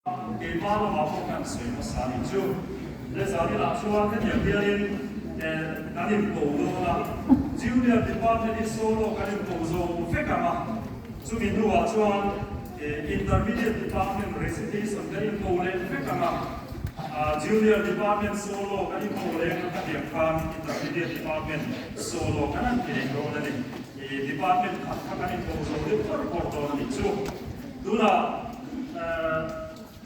Keimah lamah pawh kan sawi hmasa nih chu. Le zaninah chuan hetiang hianin kan inko dawn a, Junior Department hi solo kan inko zo vek ang a, chumi hnuah chuan Intermediate Department recitation kan inko leh vek ang a, Junior Department solo kan inko leh ang a, khatiang khan Intermediate Department solo kan han ti leh dawn a ni. Department khat kha kan inko zo deuh bawrh bawrh dawn a nih chu. Tunah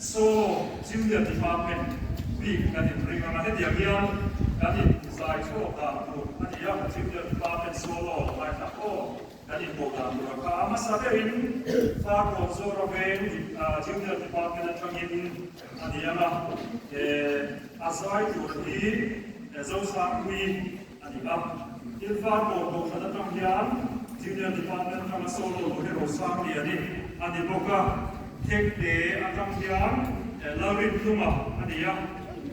Solo Junior Department bik kan inring ang a, hetiang hian kan inzai chhuak dan tur a ni a, Junior Department Solo ngaithla aw kan inpawh dan tur a kha. A hmasa berin Farkawn Zora Veng Junior Department atangin a ni ang a, a zai tur hi Zosangpuii A ni a, thil far pawl kohhran atang hian Junior Department atanga solo tur hi Rosang Liani a ni bawk a, Thekte atang hian Lalrintlunga a ni a,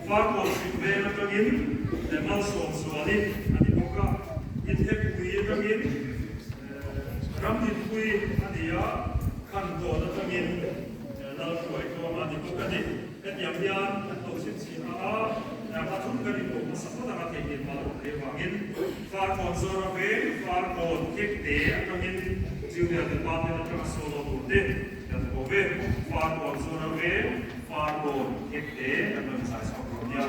Farkawn Hrim Veng atangin Malsawmzuali a ni bawk a, Inthekpui atangin Ramdinpui a ni a, Khantawn atangin Lalhruaitluanga a ni bawk a ni. Hetiang hian kan lo chhinchhin ang a, pathum kan inpawh hmasa phawt ang a theihnghilh mah awm thei avangin Farkawn Zora Veng, Farkawn Kekte atangin Junior Department atanga solo tur te kan ko ve. Farkawn Zora Veng, Farkawn Kekte kan rawn zai chhuak dawn nia.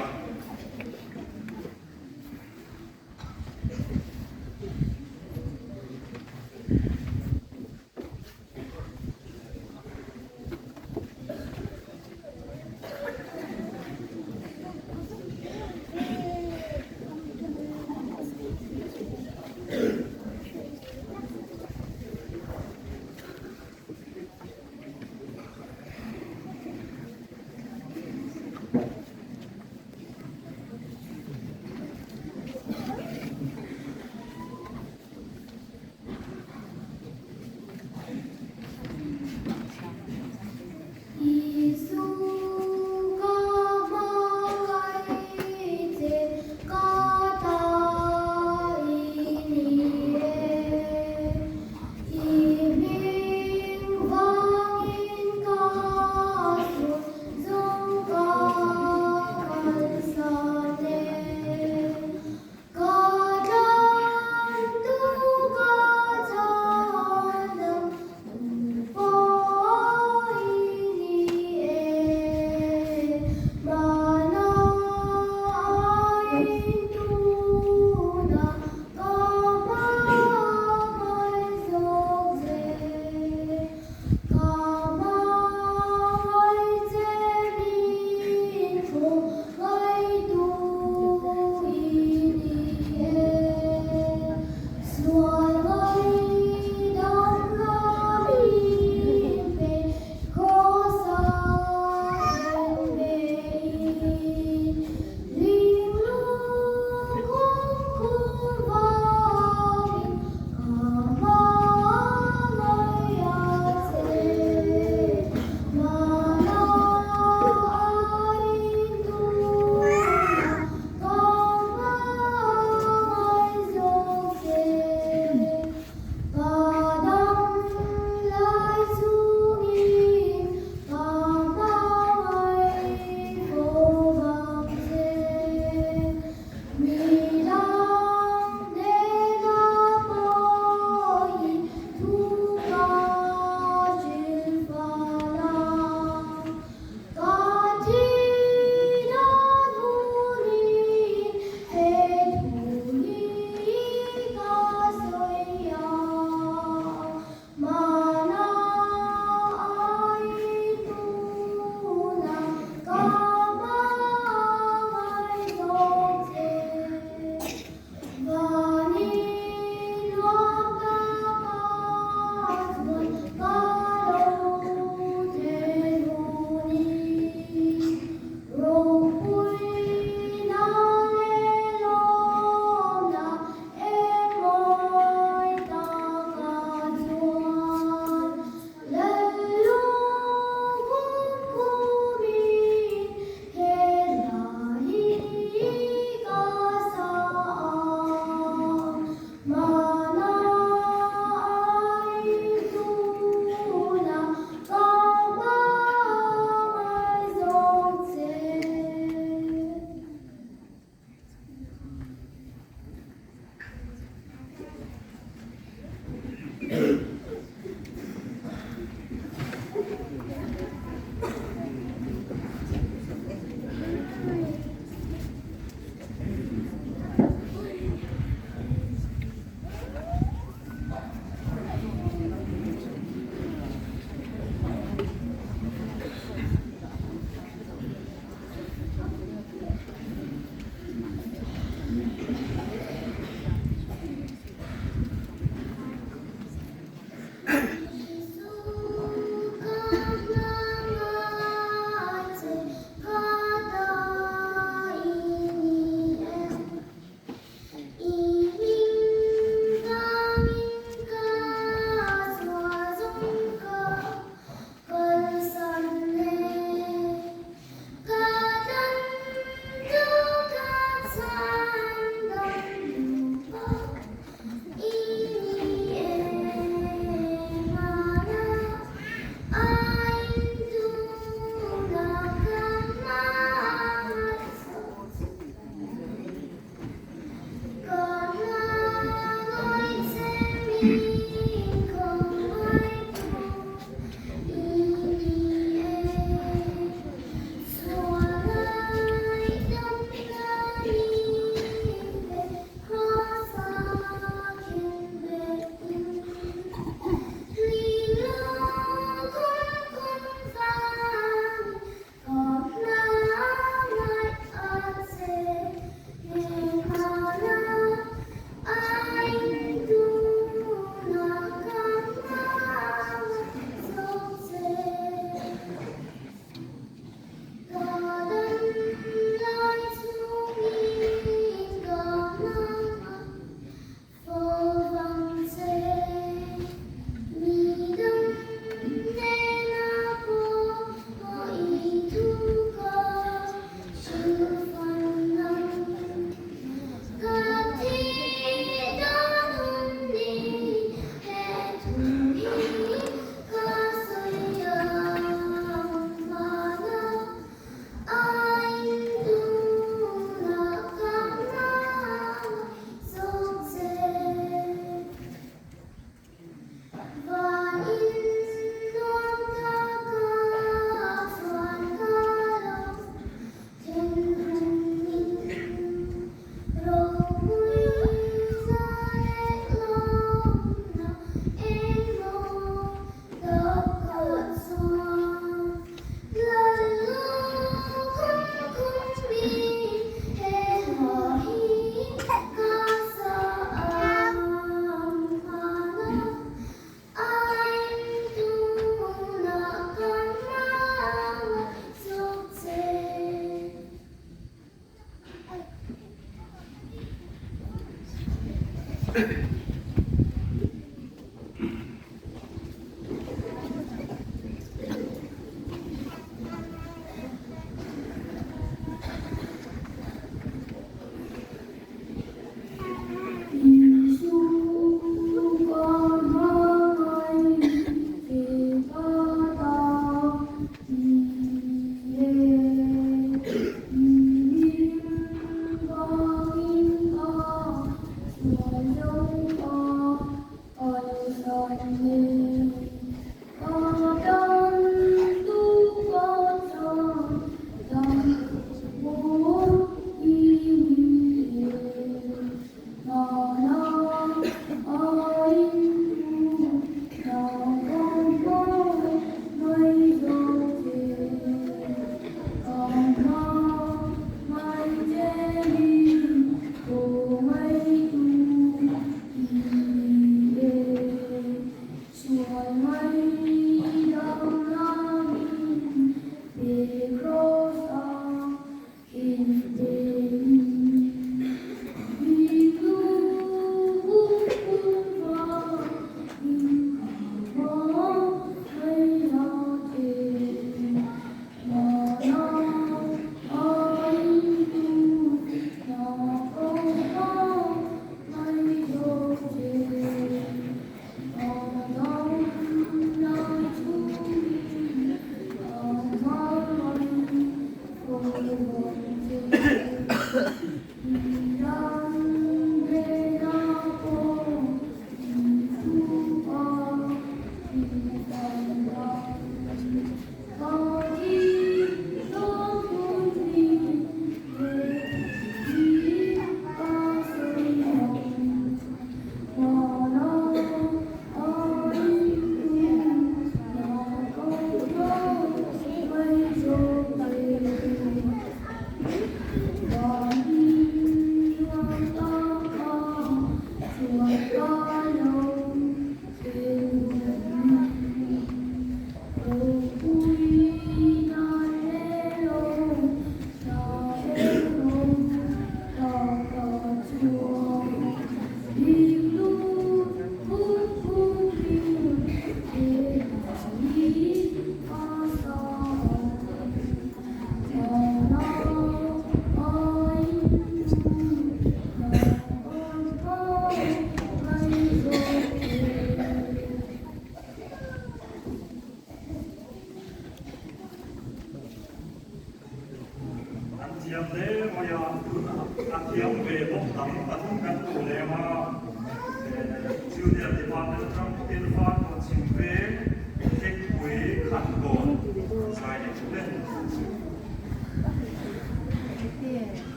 Department atang bawkin Farkawn Chhim Veng Thekpui Khankawn an zai leh thung e.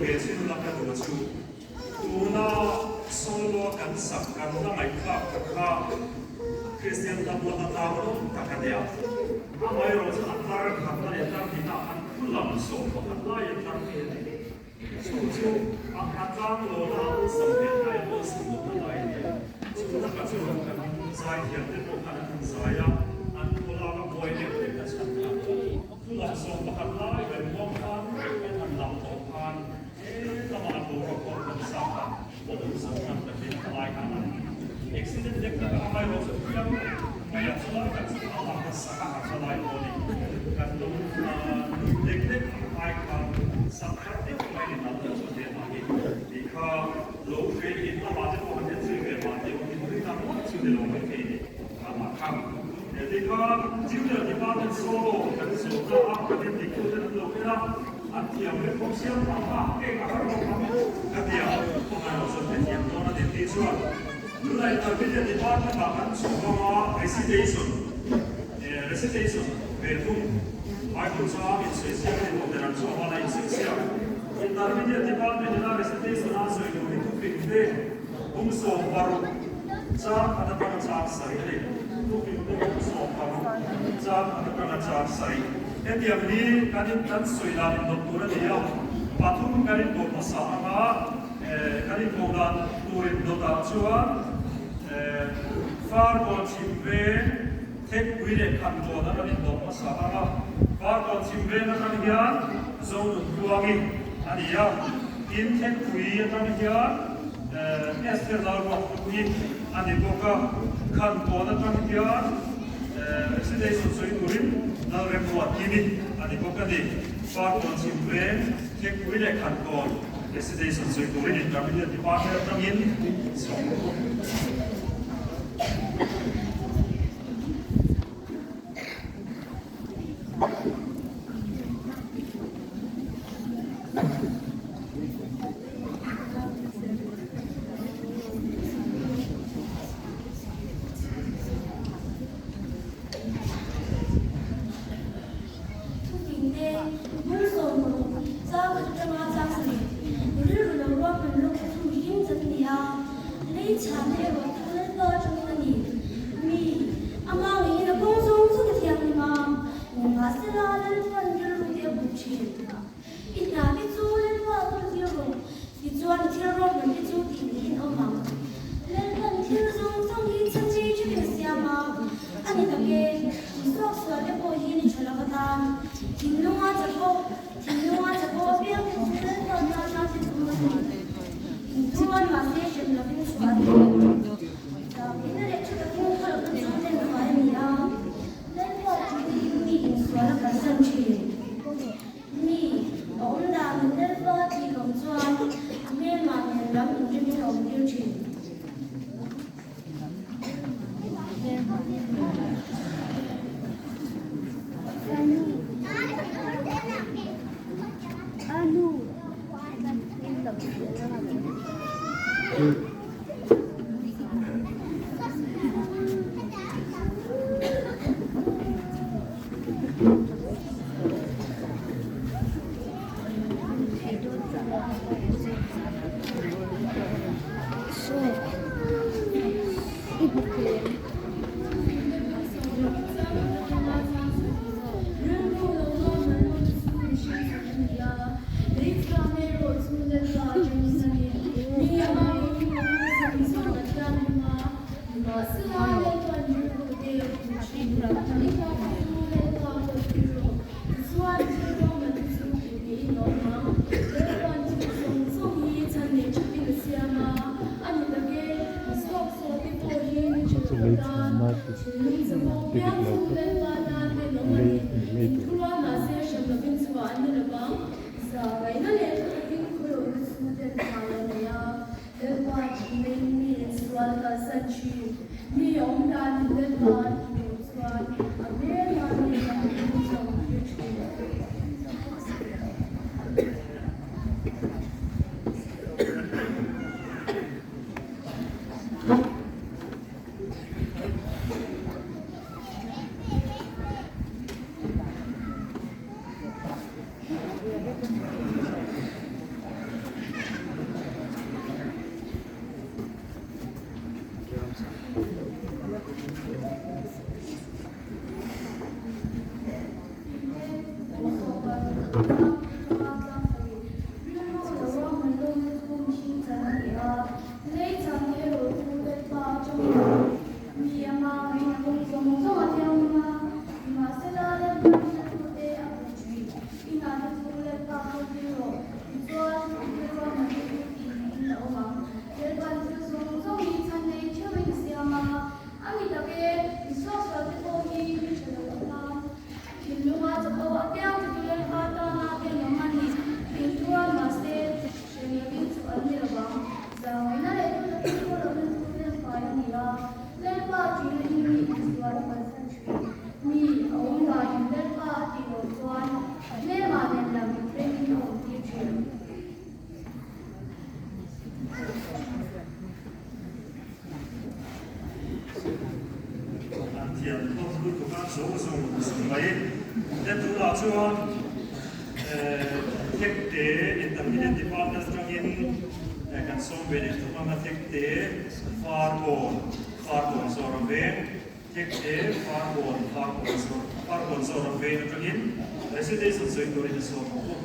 ve chin ula ka duh chu tuna solo kan sak kan la ngaihthlak tak kha Kristian hla buat a tlang rawng tak a nia. Amaherawhchu a tlar khatna leh tlar hnihna khan thu lam sawm pakhat laiin tlar phei a ni. Chu chu a a tlang lawna a awlsam hmel lai a awlsam lohna lai a ni a. Chu taka chu kan zaithiam te pawh khan an han zai a, an thu lak a buai deuh deuh na chhan kha thu lam 11 lai ber muang khan an han lam tawh khan he lamah an boruak pawh an sa kha a awlsam hman takin a lai khan an accident lek lek a amaherawh chu thiam mai a chulai tak chu a lak sak a harsa lai pawh a ni. Kan lo nuih lek lek ang ai khan sak har deuh mai ni nal deuh chuan he hna hi tih kha lo hre in amah te pawh han en zui ve mah tih awm in rin ang ngawt chu ni lo mai thei ni amah kha. He ti khan Junior Department solo kan zawh ta a, kan indik tu ten an lo en a, an thiam vek bawk sia, amah eng a har bawk ang ka ti a, amaherawh chuan hrethiam dawn a ni tih chuan tunah Intermediate Department ah kan chhuk vang a, recitation. Recitation ve thung Bible chang insawi siak a ni tawh der ang chu a hmana insawi siak. Intermediate Department ina recitation a sawi tur hi thuping te kum 16 chang khat atanga chang sarih a ni. Thuping te kum 16 chang khat atanga chang sarih. Hetiang hi kan in kan sawi dan indawt tur a ni a, pathum kan inkoh hmasa anga kan inkoh dan tur indawtah chuan Farkawn chhim veng Thekpui leh Khankawn a rawn indawt hmasa ang a, Farkawn chhim veng atang hian Zonun Tluangi a ni a, tin Thekpui atang hian Esther Lalruatpuii a ni bawk a, Khankawn atang hian Recitation sawi turin Lalremruatkimi a ni bawk a ni. Farkawn chhim veng Thekpui leh Khankawn Recitation sawi turin Intermediate Department atangin sawm. Thupingte, bul 16, chang khat atanga chang sarih, rilru lo ruahman lawk chu mihring chan a ni a, lei chhahna erawh chu Lalpa atangin a ni. Mi, ama ngeiin a kawng zawng zawng a thianghlim a, nimahsela Lalpa'n rilru te a buk thin. I hna te chu Lalpa a kawl tir rawh, tichuan i thil ruahman te chu tih niin a awm ang. Lalpa'n thil zawng zawng hi chhan nei ṭheuhin a siam a, a ni tak e, mi suaksual te pawh hi ni ṭha lo atan thinlunga chapo, thinlunga chapo apiang te chu Lalpa tana thil tum a ni. Inthurual mahse hrem lovin chhuah a ni lo. Tlangina leh ṭha takin khaw lohna chu thenfai a ni a, Lalpa ṭuiin mi insual a kalsan ṭhin. Mi, a awm danin Lalpa tih loh chuan a hmelmah nen lam inrimin a awmtir ṭhin. chang khat atanga chang sarih. Rilru lo ruahman lawmna chu mihring chan a ni a, lei changte erawh chu Lalpa atangin a ni. Mi anga ngaihna kawng zawng zawng a thianghlim a, nimahsela Lalpa rinatute a hmu thin. Inah te chu Lalpa kawltir rawh, tichuan i ruahman te chu tihnghehin a awm ang. Lalpa'n thil zawng zawng hi chhan nei theuhin a siam a, a ni tak e, mi suaksual te pawh hi mi tha lo atan thinlunga chapo apiang te chu Lalpa tana tenawm a ni. Thintuan mahse, hrem lovin chu an ni lo vang. Zawngaihna leh thu takin pawh lohna chu felfai a ni a, Lalpa ṭihna in mi insual a kalsan ṭhin. Mi a awm danin Lalpa a tih loh chuan a hmelmah nen lam inremin a awmtir ṭhin. An thiam hlawm lutuk a, zo zung zung mai. Then tunah chuan Thekte Intermediate Department atangin kan sawm ve leh thung ang a, Thekte Farkawn, Farkawn Zoram Veng, Thekte Farkawn, Farkawn Farkawn Zoram Veng atangin recitation sawi turin a sawm ang u.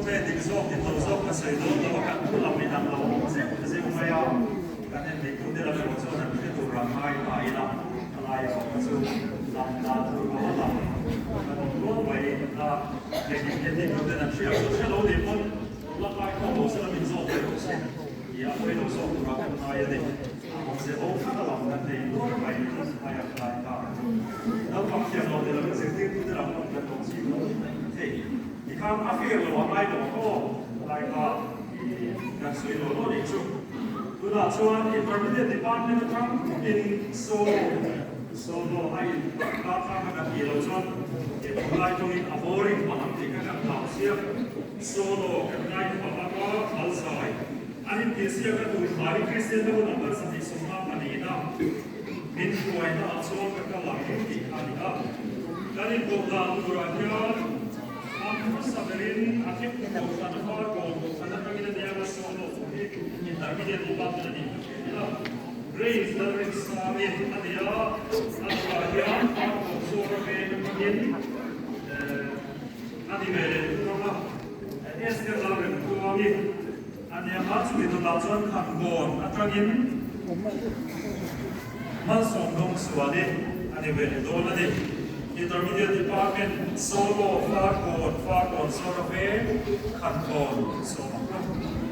Tunge dik zawk dik lo zawk ka sawi dawn lo a, kan thu lam inang lo awm zeuh zeuh mai a, kan en dik tute lam erawh chuan an hre tur a ngai ta ila, a lai erawh kha chu lam dan tur lo a lam kan awm rual mai a, engin nge dik lo ten an hria chu hre lo nih pawn la ngai khawm lo sela min zawk ve rawh se tih a pawi lo zawk tura kan ngai a ni. Awmze bo khat a lam kan nei nual mai mai a tlai ta. Naupang thiam lo ni lovin zirtirtute lam pawh kan awm zing lo mai thei. Tikhan a fair lo a ngai lo ang aw lai kha i kan sawi lo lo nih chu. Tunah chuan Intermediate Department atang bawkin solo solo a in ta tlang a kan tih loh chuan he tunlai tawngin a boring mah ang tih kha kan hlau chiang. Solo kan ngai khawp ang a, Malzai. An intihsiak a tur hla hi Kristian ho number 124 a min hruaina ah chuan ka kal ang tih kha a ni a. Kan inkoh dan turah hian a hmasa berin a thektu kohhran a var kawl kohhran atangin a nia nga solo pawh hi intermediate department a nih ka hria ila Grace Lalrinsangi a ni a, a turah hian var kawl zawk a veng atangin a ni ve leh thung ang a. Esther Lalremtluangi. A nia chumi dawtah chuan Khankawn atangin Malsawm dawng sual i a ni ve leh dawn a ni. Intermediate Department Solo Farkawn Farkawn Sawra Veng Khankawn sawm ang hlawm.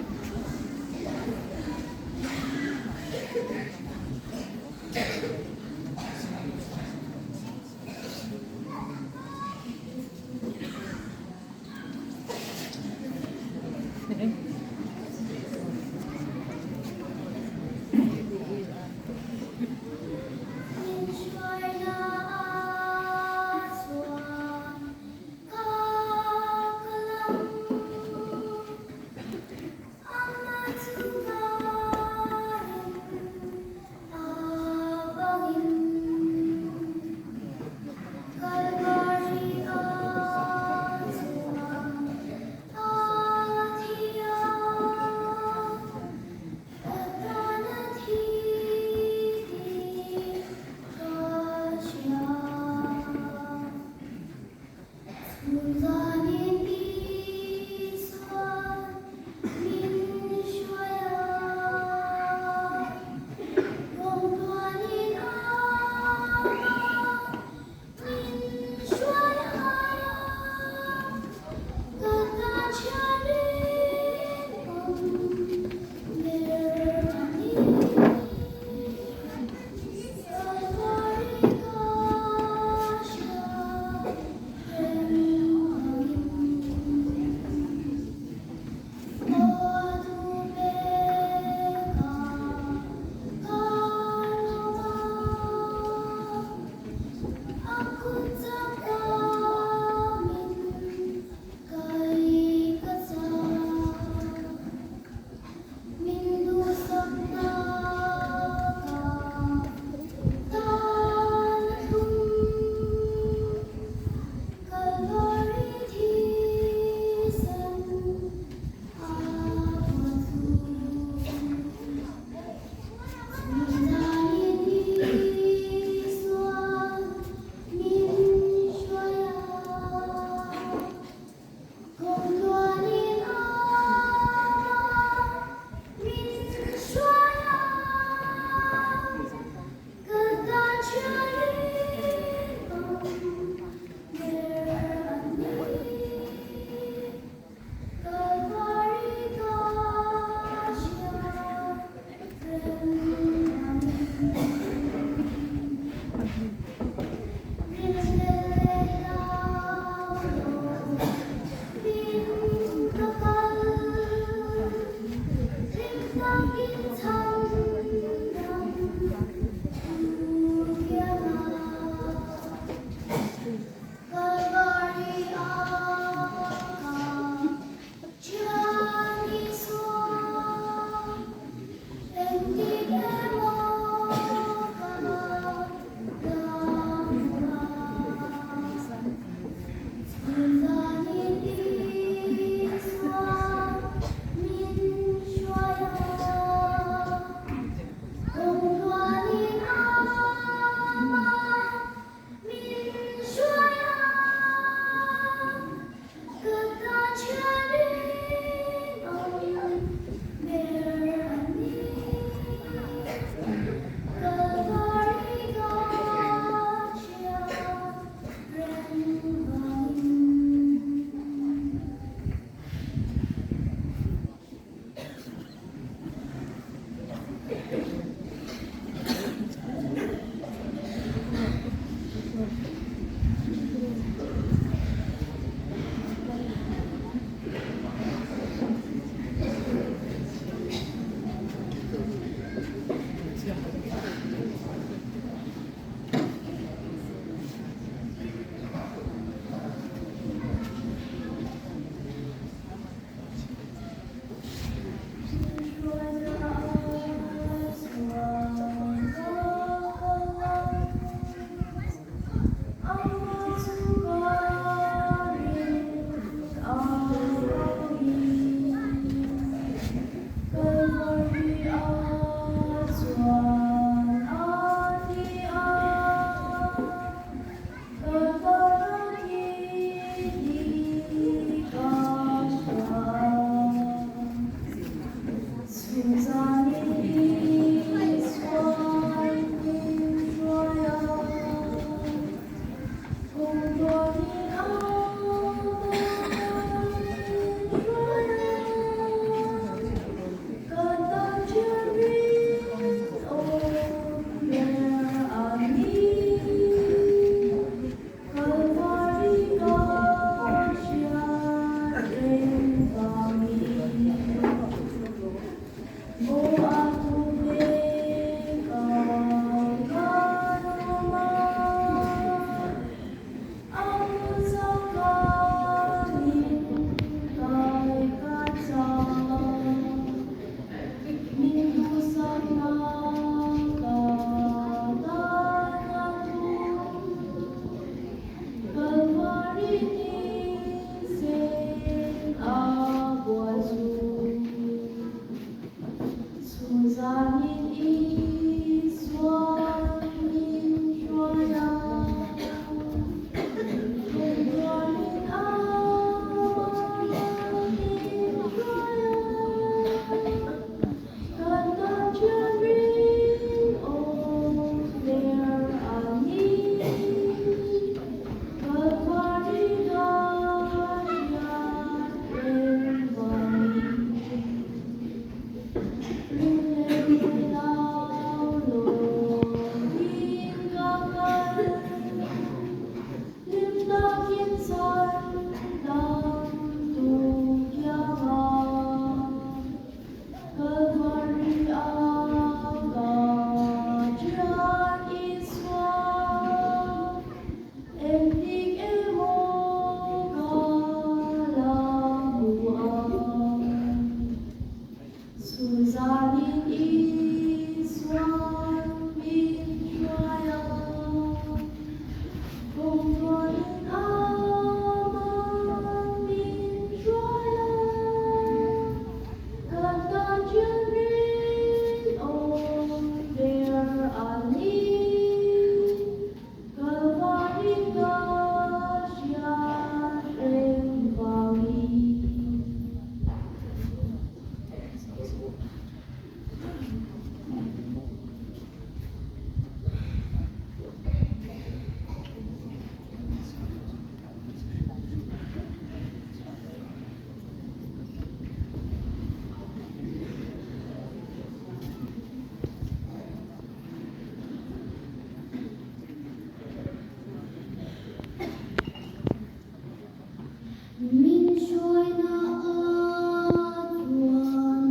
Hruaina ah chuan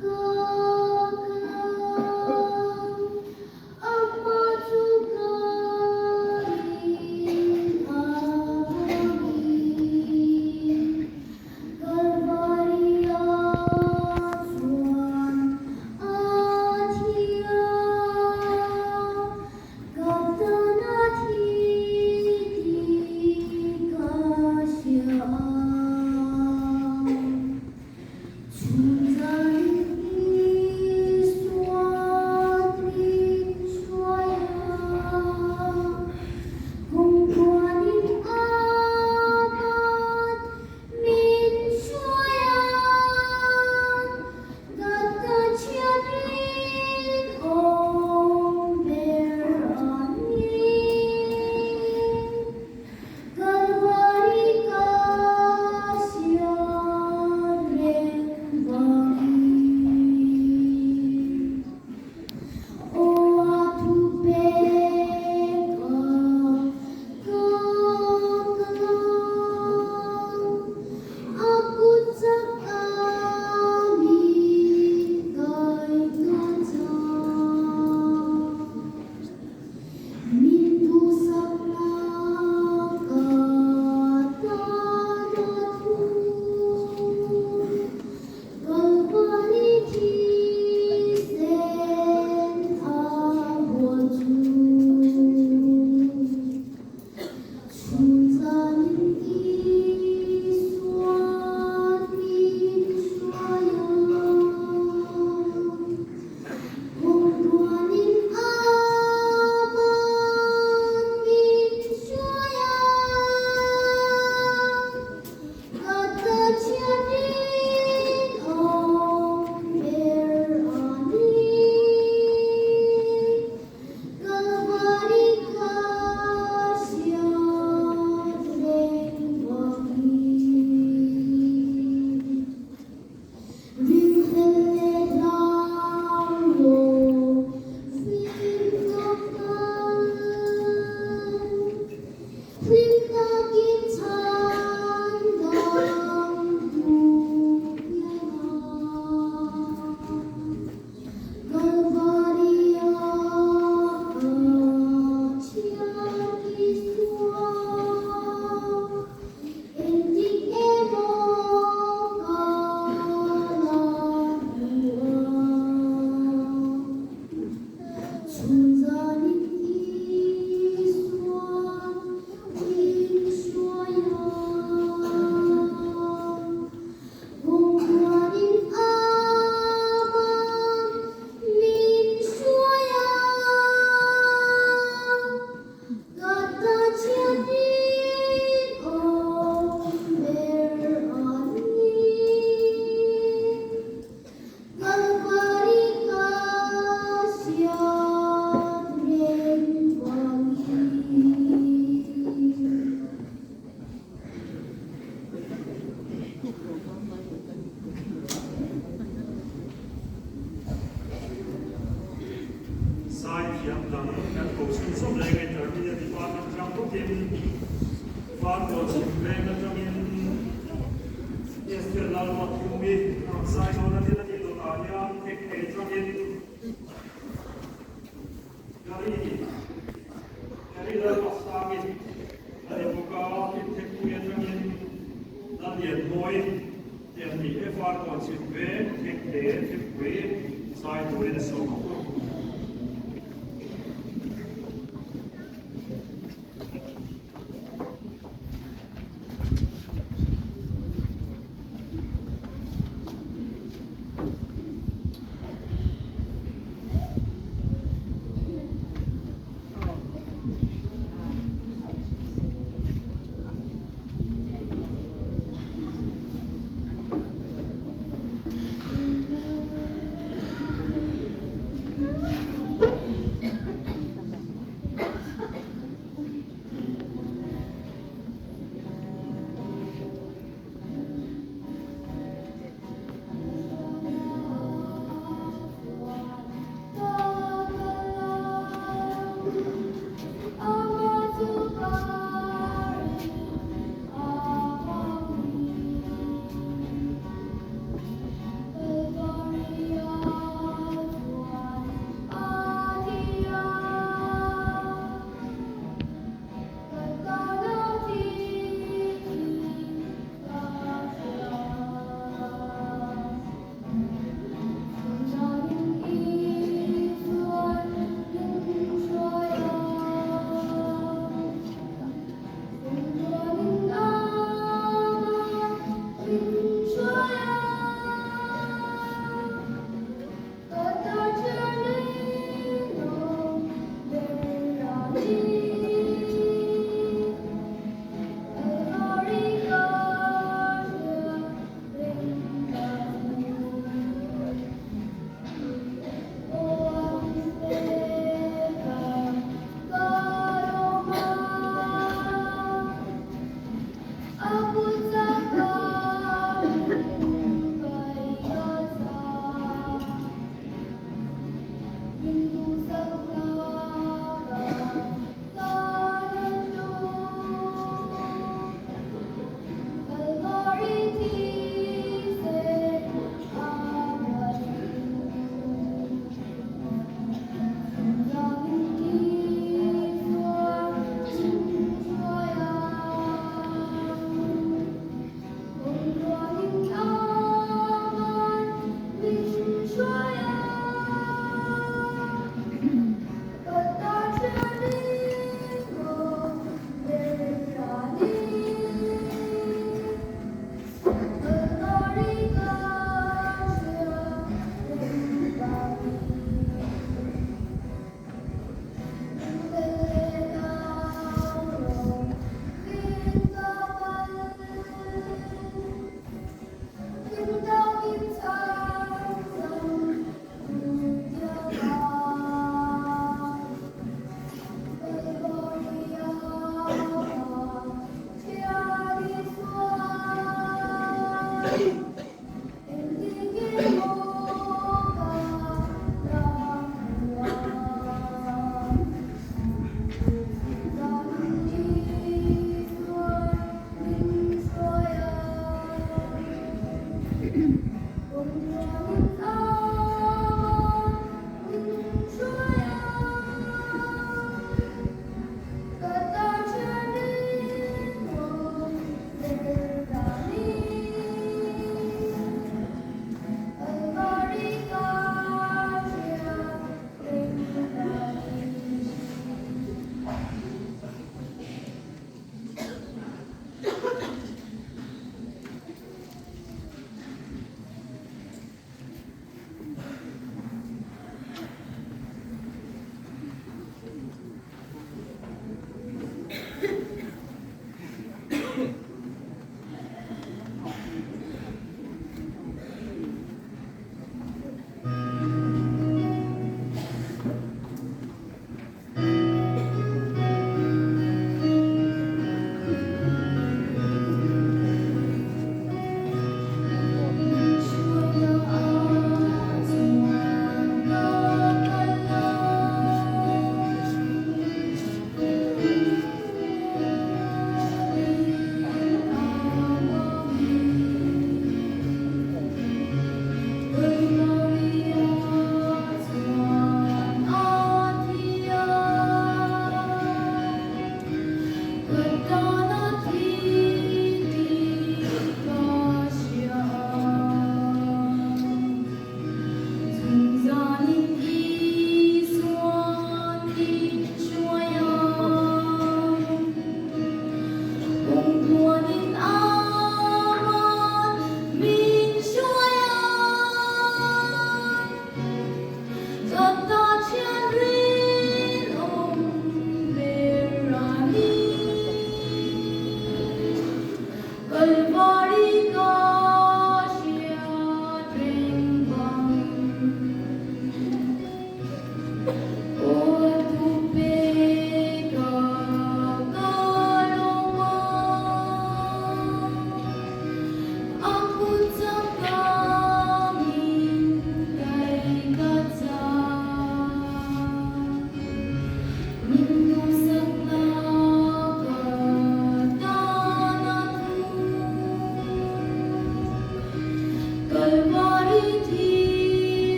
ka kal, amah chu ka rin avangin. Kalvaria chuan a thiam, Kaptana thi tih ka hria. Chhunzan Isuan min hruai a, Kumthuanin a ban min hruai a, Ka chhiat rinawm ber a ni. Kalvari ka hriat reng vangin. Aw a thu pek a ka kal. A kut chak a min kai ka chang. Min duhsakna ka tan a thu. Kalvari thisen a bual chu. Chhunzan Isuan min hruai a, Kumthuanin a ban min hruai a, Ka ta chhiat rinawm ber a ni. Kalvari ka hriat reng vangin. Ringhlel leh hlau lo vin ka kal. Hlim takin chhan dang duh hian a. Kalvaria ka thian Isua, engtik emaw ka la hmu a. Chhunzanin Isuan min hruai a. Kumthuanin a ban min hruai a, ka ta chhiatin awm ber a ni. Kalvari ka hriat reng vangin. Sai thiam dang kan ko chhunzawm leng Intermediate Department atang bawkin Farkawn chhim veng atangin Esther Lalruatkhumi a rawn zai dawn a thil a tih dawtah hian Thekthei atangin Gary Gary Lalruatsangin a ni bawk a, tin Thekpui atangin Lallianmawi tih an ni e, Farkawn chhim veng Thekte Thekpui zai turin a sawm ang u.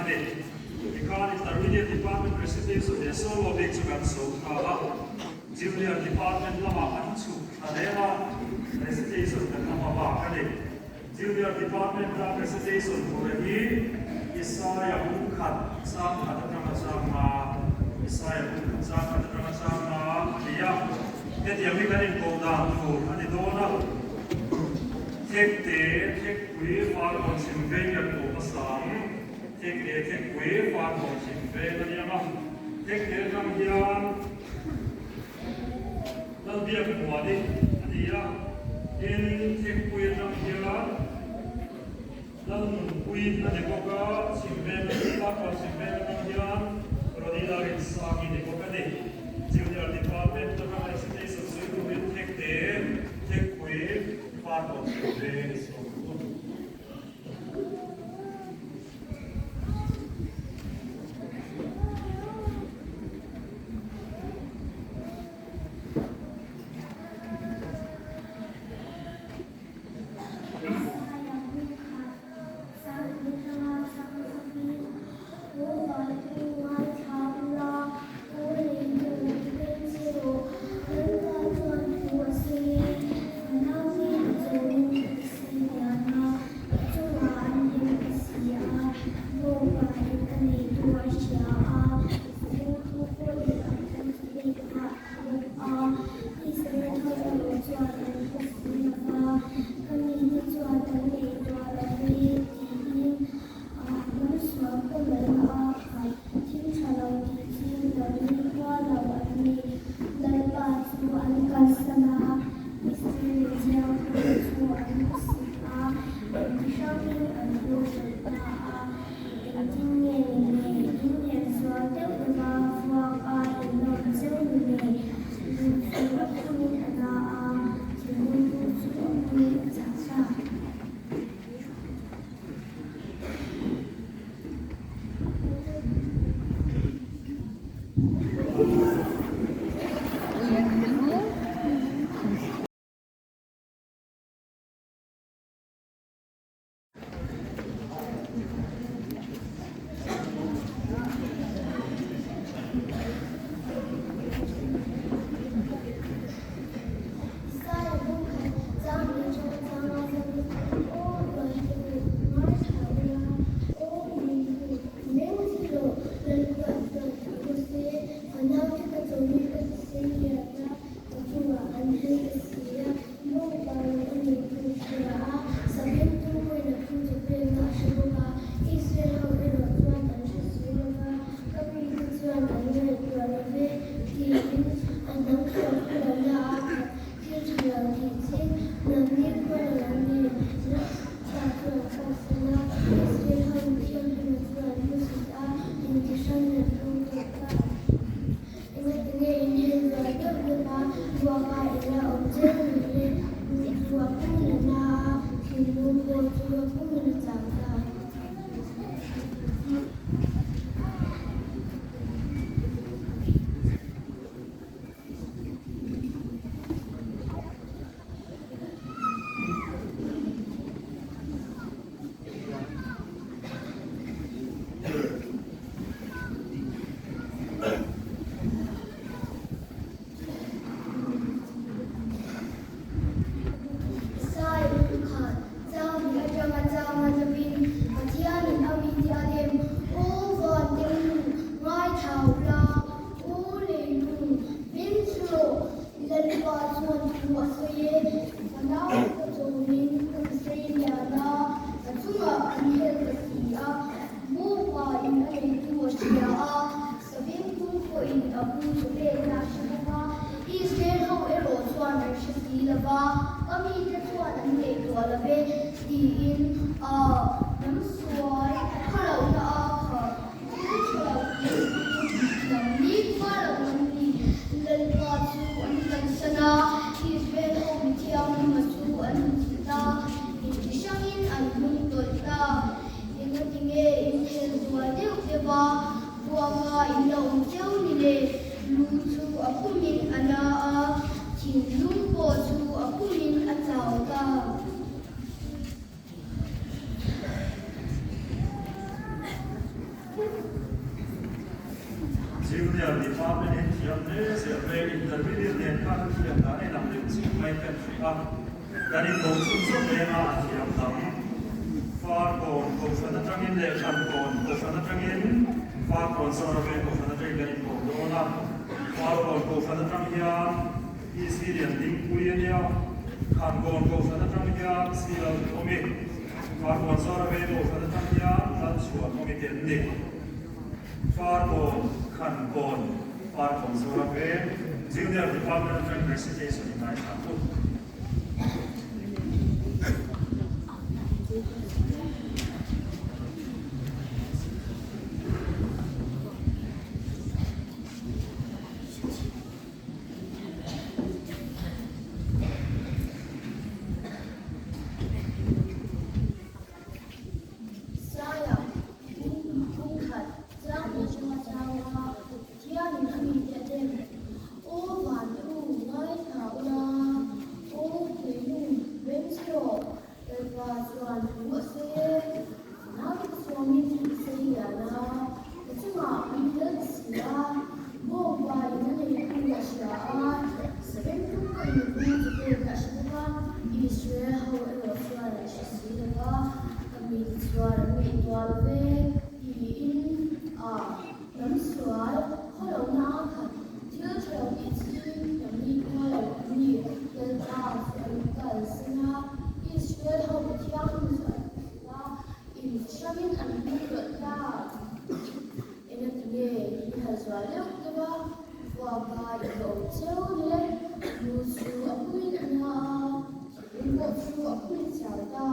ni. Tikhan Intermediate Department Recitation leh Solo bik chu kan so tha a, Junior Department lamah kan chhuk thla reng a, Recitation kan la hma bak a ni. Junior Department a Recitation tura hi Isaiah bung khat chang khat atanga chang a, Isaiah bung khat chang khat atanga chang a a ni a. Hetiang hi kan inkoh dan tur a ni dawn a. Thekte, thekpui, farkawn chhim veng kan koh hmasa ang. Thekte, thekpui, farkawn chhim veng a ni ang a. Thekte atang hian Lalbiak Muani a ni a. Tin, thekpui atang hian Lalnunpui a ni bawk a. Chhim veng, farkawn chhim veng atang hian Rodina Rinsangi ni bawk a ni. Junior Department atanga recitation sawi turin Thekte, Thekpui, Farkawn chhim veng i sawm thung. Junior Department in thiam hle zel mai Intermediate nen khan an thiam dan a inang deuh chiah mai kan hria a, kan inko chhunzawm reng a, a thiam dang. Farkawn Kohhran atangin leh Hrankawn Kohhran atangin Farkawn Zoravel Kohhran atangin kan inko dawn a, Farkawn Kohhran atang hian PC Liandingpui a nia, Khankawn Kohhran atang hian Silalduhawmi, Farkawn Zoravel Kohhran atang hian Lalchhuanawmi te an ni. Farkawn, Khankawn, Farkawn Zoravel, Junior Department atangin recitation i ngaithla ang u. Saia, Phung khat, Chang leh chunga changa Pathianin a mite a dem. Aw vante u, ngaithla ula, aw tuilung beng che rawh, Lalpa chuan thu a sawi e. Naute ka sawmin ka sawi lian a, ka chungah an fel ta si a, Bawngpa in a nei thu a hria a, Sabengtung pawhin a pu chu pek a hre bawk a, Israel ho erawh chuan an hre si lo va, ka mite chuan an ngaihtuah lo ve, tiin a hnam sual khawlohna a khat thil tha lo tih ching hnam ni khua lo an ni. Lalpa chu an kalsan a, Israel ho Pathianhlim chu an hmu a, inhrangin an hnungtawlh ta. Engatinge in hal zual deuh deuh a, vuaka in la awm cheu ni le, nu chu a pumin a na a, thinlung pawh chu a pumin chau ta.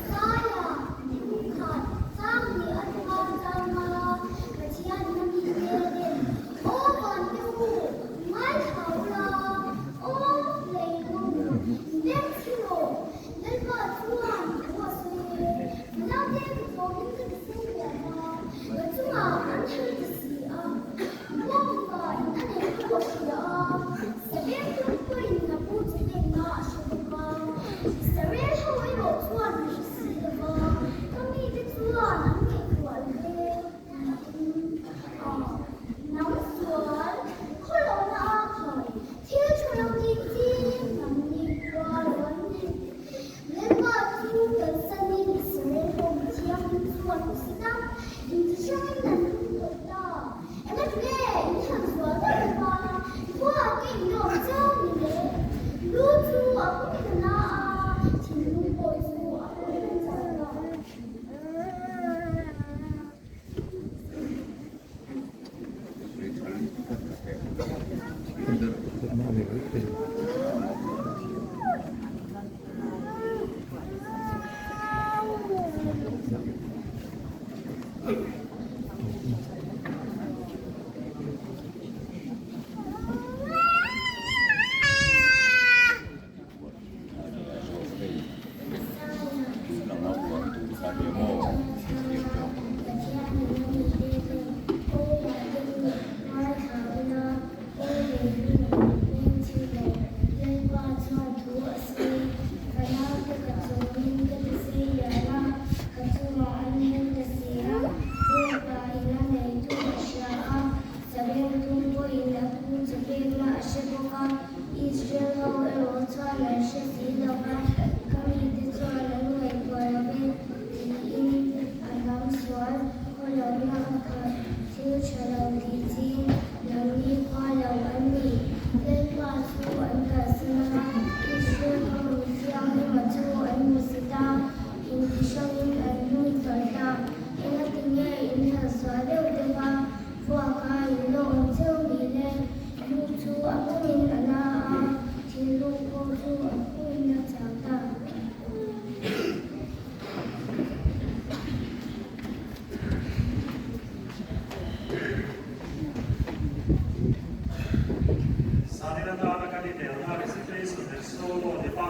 Saia, Phungkhat, Chang leh a tlangau chang a, Pathian in a mite a dem. Aw vante u, ngaithla ula, aw leilung, beng chhi rawh, Lalpa chuan thu a sawi e, ka naute ka tlawmin ka tisei lian a, ka chungah an hel ta si a, Bawngpa in a nei thu a hria a, Sabengtung pawhin a pu che hnenna a hre bawk a, Israel ho erawh chuan an hre si lo va, ka mite chuan an ngaihtuah lo ve, tiin a hnam sual khawlohna a khai. Thil tha lo tih ching hnam ni khua lo an ni. Lalpa chu kalsanin Israel ho mithianghlim chu an hmusit a, intihrangin an hnungtawlh ta. Engatinge in han zual deuh deuh a, khuaah te in awm cheu ni le? Lu chu a pumin a na a, thinlung pawh chu a pumin a chau ta. Israel ho erawh chuan an hre si lo va, ka mite chuan an ngaihtuah lo ve, tiin a hnam sual khawlohna a khat thil tha lo tih ching nangni khua lo an ni. Lalpa chu an kalsan a, Israel ho mithianghlim a chu an hmu si ta, intihrangin an hnung tawlh ta. Engatinge in hal sual deuh deuh a, Vuaka in la awm cheu ni le, lu chu a pumin a na Instrument Solo Department.